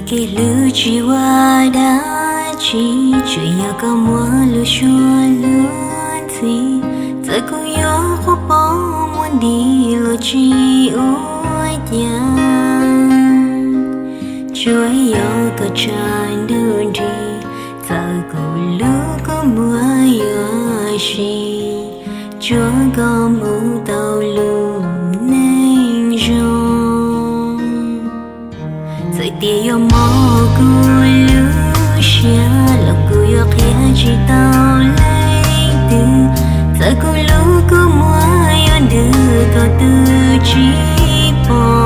Kev hlub tsis ua dab tsi, tsuas yog koj muaj lub suab hlub ntxhi. Txawm kuv yuav qhuab pob muab nti los tsis ua cas, tsuas yog koj tshav ntuj nrig. Txawm kuv lub kua muag yuav sib, tsuas koj mus tau lub neej zoo. Txawm tias yuav mob kuv lub siab los kuv yuav qhia tsis tau leej twg. Txawm kuv lub kua muag yuav ntws kom twg tsis pom,